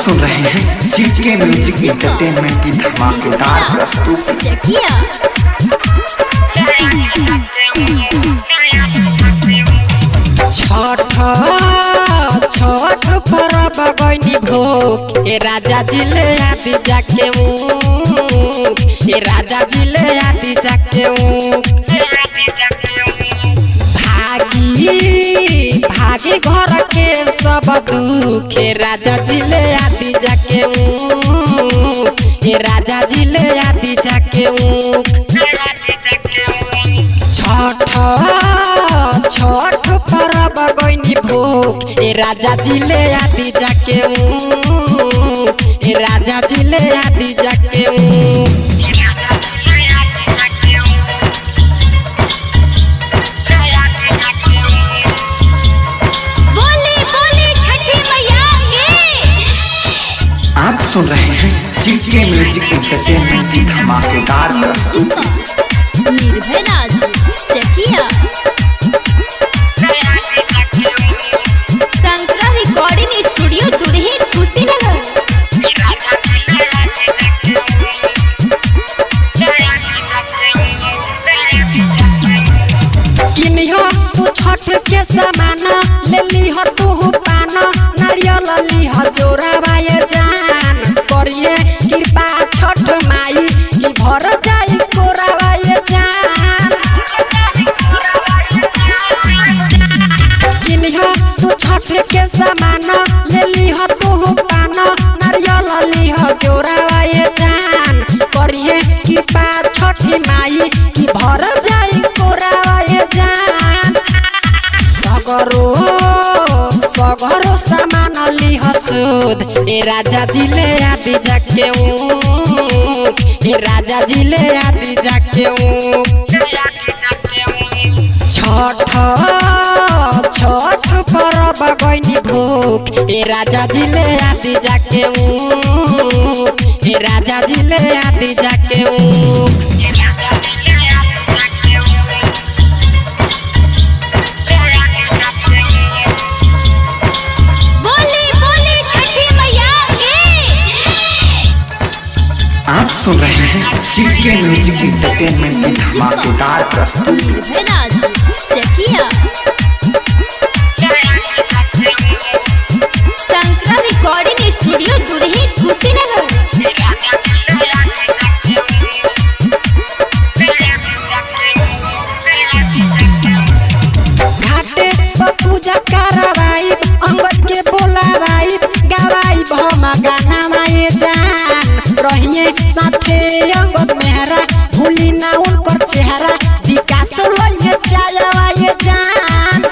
सुन रहे हैं जीके म्यूजिक एंटरटेनमेंट की धमाकेदार प्रस्तुति। चकिया। छठ छठ परब गइनी भोग, ए राजा जी ले आदि जाके ऊख, ए राजा जी ले आदि जाके ऊख। भागी भागी घर के सब दुख, ए राजा जी ले आदि जाके ऊख, ए राजा जी ले आदि जाके ऊख। छठ छठ परब गइनी भोग, ए राजा जी ले आदि जाके ऊख, ए राजा जी ले आदि जाके ऊख। बोली बोली छठी मैया की। आप सुन रहे हैं जीके म्यूजिक एंटरटेनमेंट की धमाकेदार प्रस्तुति। निर्भय राज चकिया। शंकरा रिकॉर्डिंग स्टूडियो, दुरही, कुशीनगर। किनिहो तू छठ के सामान, ले लीह तू पान, नारियल लीह जोरा बाये जान, करिए कृपा छठ माई कि भर जाई कोरा बाये जान। किनिहो तू छठ के सामान, ले लीह तू पान, नारियल लीह जोरा बाये जान, करिए कृपा छठ माई कि भर जाई कोरा बाये जान। सगरो सगरो सामान लिह सुध, ए राजा जी ले आदि जाके ऊख, ए राजा जी ले आदि जाके ऊख। छठ छठ परब गइनी भूख, ए राजा जी ले आदि जाके ऊख, ए राजा जी ले आदि जाके ऊख। बोली बोली छठी मैया की। आप सुन रहे हैं जीके म्यूजिक एंटरटेनमेंट की धमाकेदार प्रस्तुति। निर्भय राज चकिया। शंकरा रिकॉर्डिंग स्टूडियो, दुरही, कुशीनगर। घाटे पर पूजा करवाई, अंगद के बोलावाई, गवाई हम गाना माए जान, रहिए साथे अंगद मेहरा, भूली ना उनकर चेहरा, विकास लइए चायवाए जान।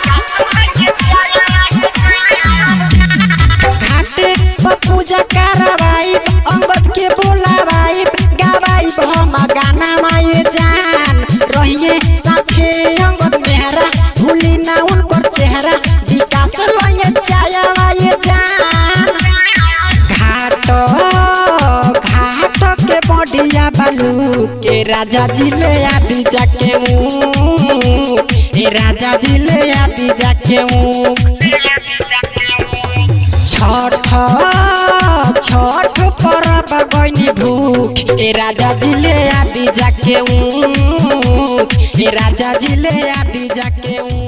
घाटे पर पूजा करवाई, अंगद के बोलावाई, गवाई हम गाना माए जान, रहिए साथे अंगद मेहरा, भूली ना उनकर चेहरा, विकास लइए चायवाए जान। घाट घाट के बढ़िया बालू के राजा जी ले आदि जाके ऊख, ए राजा जी ले आदि जाके ऊख। छठ छठ परब गइनी भूख, ए राजा जी ले आदि जाके ऊख, ए राजा जी ले आदि जाके ऊख।